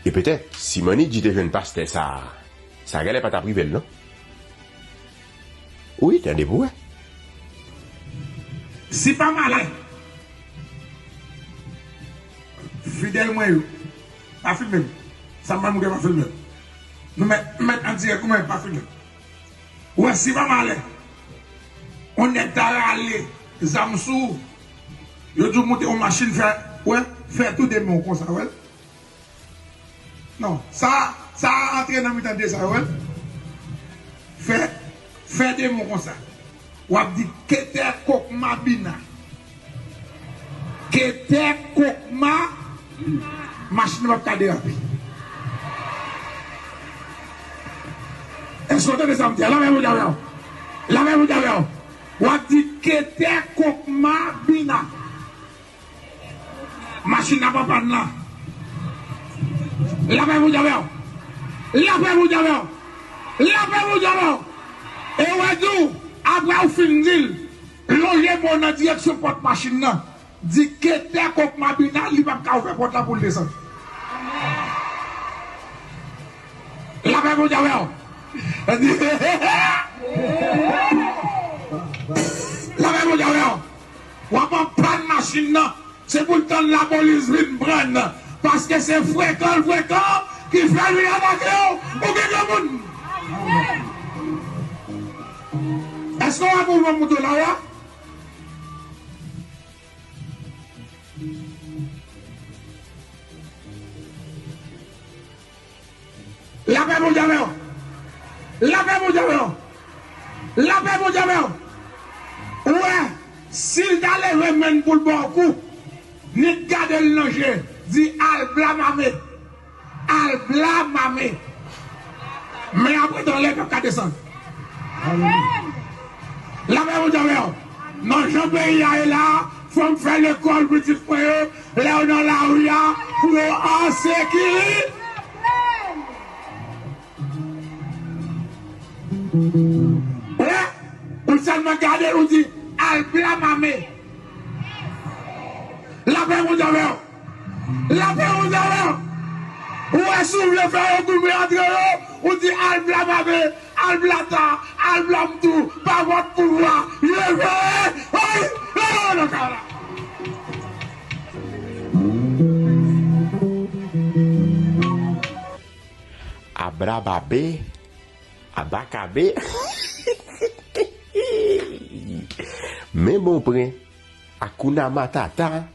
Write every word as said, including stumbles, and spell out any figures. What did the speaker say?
E petèt, si Manidji te jwenn pastè sa a, sa gèlè pa t ap rive l, non? Wi, tande pou wè. Si pa malè, fidèl mwen yo, pa filme m. Sa m pa moun ki pa filme m. Nou mèt, mèt an dirèk, ou mèt pa filme m. Ou wè, si pa malè, on nèg ta rale zam sou ou, yo di w moute yon machin, fè, wè, fè tou de men w konsa, wè. Non, sa, sa antre nan mitan de sa, wè. Fè, fè de men w konsa. W ap di, ketè kok mabina. Ketè kok ma, machin nan p ap ka derape. Èske w tande sa m di a? Lapè pou Djawèw. Lapè pou Djawèw. W ap di, ketè kok mabina. Machin nan pa pann nan. Lapè pou Djawèw. Lapè pou Djawèw. Lapè pou Djawèw. E w a di w, apre w fin di l, lonje men w nan direksyon pòt machin nan. Di ketè kok mabina, li p ap ka ouvè pòt la pou l desann. Lapè pou Djawèw. Lapè pou Djawèw. W ap anpann machin nan. Se pou l tann lapolis vin pran l. Paske se frekan l frekan ki fè li atake w. Ou gen granmoun. Èske w ap ouvè moto la, w a? Lapè pou Djawèw. Lapè pou Djawèw. Lapè pou Djawèw. Ou wè, si l ta leve men l pou l ba w kou, nik gade l nan je, di al blamame. Al blamame. Men apre tan lè p ap ka desann. Lapè pou Djawèw. Nan jan peyi a ye la, fò m fè lekòl pitit mwen yo, lè yo nan lari a, pou yo an sekirite. Wè, ou sèlman gade l, ou di, al blamame. Lapè pou Djawèw. Lapè pou Djawèw. Ou wè, si w vle fè yo goumen antre yo, ou di al blamame, al blata, al blamtou, pa vòt pouvwa, leve, ay, leve nan kay la. Abrababe, abakabe. Men bon pren, Akuna Matata.